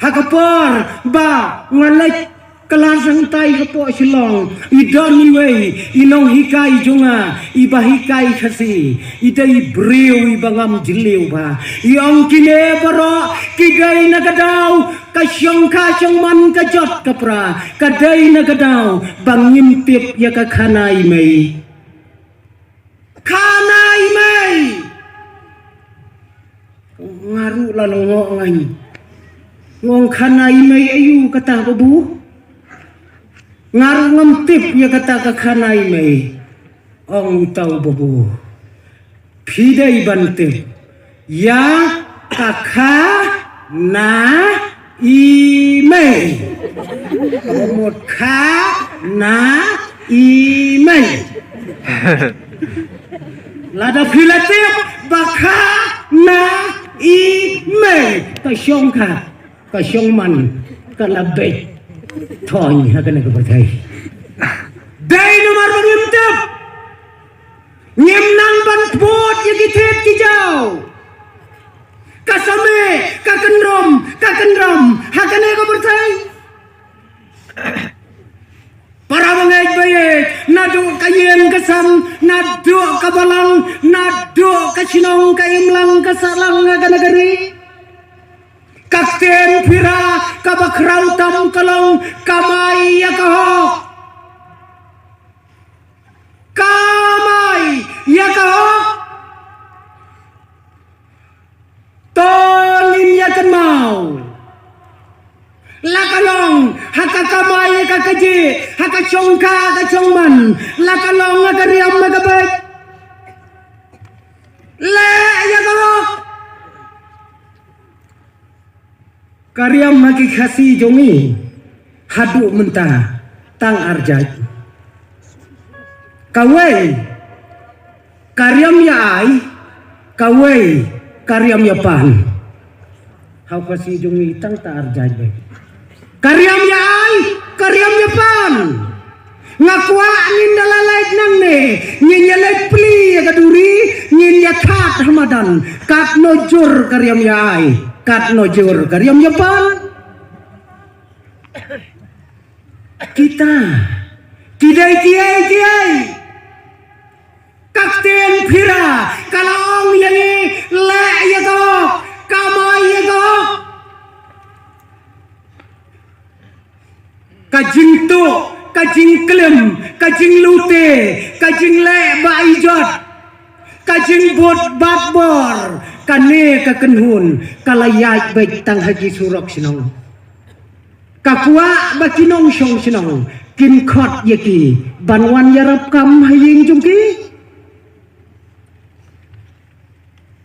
Ha ka por ba nga leit klas hangtai hapoh Shillong, i don iwei i nonghikai jong nga, iba hikai Khasi, i dei i briew iba ngam jylliew bha. I ong kine baroh ki dei na ka daw ka shongkha shongman ka jot ka pra, ka dei na ka daw ba ngim tip ïa ka khana i mei. Khana i mei. Nga ruh la long ngoh ngan. Nga ong khana i mei aïu kata babu. Nga ruh ngam tip ïa kata ka khana i mei. Ong uta u babu. Phi dei ban tip ïa ka khana i mei. Ka mut khana i mei. Lada phi la tip ba khana i mei, ka shongkha ka shongman ka la beit thon ha kane ka pyrthei. Dei namar ba ngim tip. Ngim nang ban bud ïa ki thied ki jaw. Ka same, ka kynrum, ka kynrum ha kane ka pyrthei. Para bangeit ba ïeit, naduh ka ïing ka sem, naduh ka balang, naduh ka shnong ka imlang ka sahlang ha kane ka ri. Ka ktien phira kaba khraw tam ka long kamai ïa ka hok. Kamai ïa ka hok. To ngin ïa kynmaw. La ka long Ha ka kamai ka kajih, ha ka shongkha ka shongman, la ka long ha ka riam ha ka beit. Leh ïa ka hok. Ka riam ha ki Khasi jong ngi haduh mynta tang ar jait. Kawei ka riam ïa ai, kawei ka riam ïa pan. Ha u Khasi jong ngi tang ta ar jait beit. Ka riam ïa ai, ka riam ïa pan. Nga kwah ngin da la leit nangne, ngin ïa leit plie ïa ka duri, ngin ïa thad ha madan. Katno jur ka riam ïa ai, katno jur ka riam ïa pan. Kita ki dei kiei kiei. Ka ktien Phira ka la ong ïa ngi, leh ïa ka hok, kamai ïa ka hok. Ka jingtuh, ka jingklim, ka jinglute, ka jingleh ba ijot, ka jingbud bad bor, kane ka kynhun ka la ïaid beit tang ha ki surok shnong. Ka kwah ba ki nongshong shnong kin khot ïa ki ban wan ïarap kam ha ïing jong ki.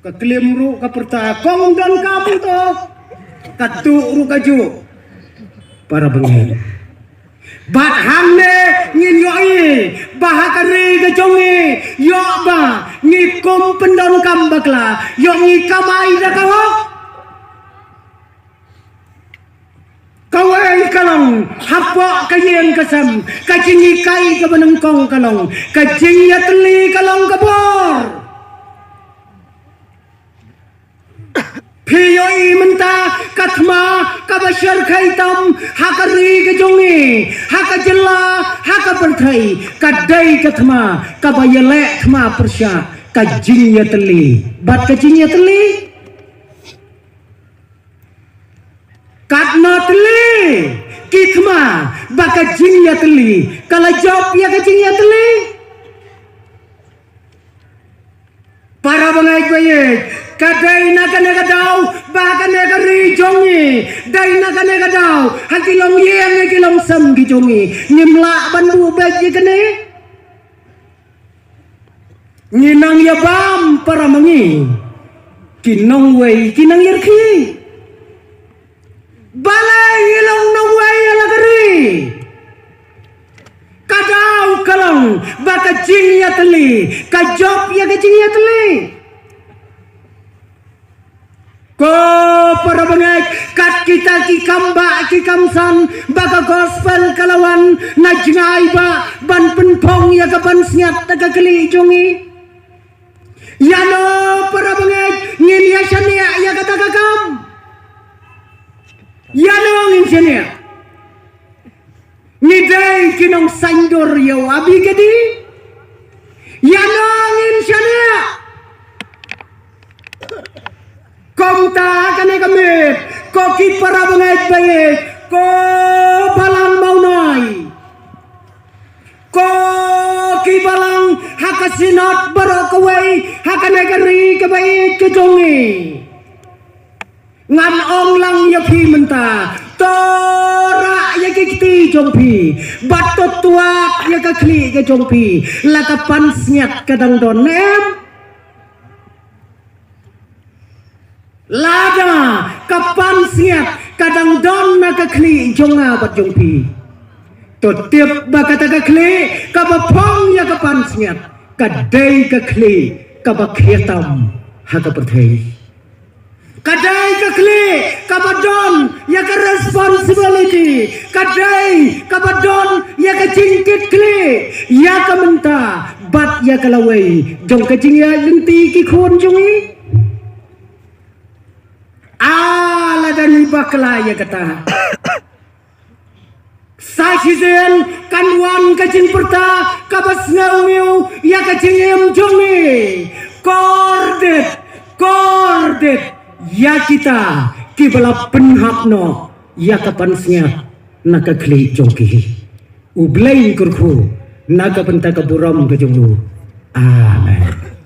Ka klim ruh ka pyrta, kong don kam to. Ka tuh ruh ka juh. Para bangeit, bad hangne ngin ïohi ba ha ka ri ka jong ngi, ïoh ba ngi kum pyndonkam bakla, ïoh ngi kamai da ka hok. Kawei ka long hapoh ka ïing ka sem, ka jinghikai kaba nyngkong ka long ka jingïatylli, ka long ka bor. Phi ïohi mynta ka thma kaba shyrkhei tam ha ka ri ka jong ngi, ha ka jylla, ha ka pyrthei, ka dei ka thma kaba ïaleh thma pyrshah, ka jingïatylli. Bad ka jingïatylli katno tylli ki thma ba ka jingïatylli ka la jop ïa ka jingïatylli. Para bangeit ba ïeit, ka dei na kane ka daw ba kane ka ri jong ngi, dei na kane ka daw ha ki longïing, ha ki longsem ki jong ngi, ngim lah ban buh beit ïa kane. Ngi nang ïa bam para ma ngi ki nongwei, ki nang ïa rkhie. Balei ngi long nongwei ïa la ka ri? Ka daw ka long ba ka jingïatylli ka jop ïa ka jingïatylli. Ko para bangeit, kat kita ki kam bah ki kam san ba ka gospel ka la wan na jngai bah ban pynphong ïa ka pansngiat da ka khlieh jong ngi. Ïano para bangeit ngin ïa shaniah ïa kata ka kam? Ïano ngin shaniah? Ngi dei ki nongsaiñdur ïa u Abi Kadi? Ïano ngin shaniah? Kumta kane ka miet, ko ki para bangeit ba ïeit, ko balang Mawnai, ko ki balang ha ka Synod baroh kawei ha kane ka ri kaba ïeit ka jong ngi. Ngan ong lang ïa phi mynta, to rah ïa ki kti jong phi bad to tuat ïa ka khlieh ka jong phi, la ka pansngiat ka dang don ne em? Lada ka pansngiat ka dang don na ka khlieh jong nga bad jong phi, to tip ba kata ka khlieh kaba phong ïa ka pansngiat ka dei ka khlieh kaba khia tam ha ka pyrthei. Ka dei ka khlieh kaba don ïa ka responsibility, ka dei kaba don ïa ka jingkitkhlieh ïa ka mynta bad ïa ka lawei jong ka jingïaid lynti ki khun jong ngi. Ah, lada ngi bakla ïa kata, sa shisien kan wan ka jingpyrta kaba sngew ngew ïa ka jingim jong ngi. Kordit, kordit ïa kita kiba la pynhap noh ïa ka pansngiat na ka khlieh jong ki. U Blei un kyrkhu na ka bynta ka burom ka jong u. Amen.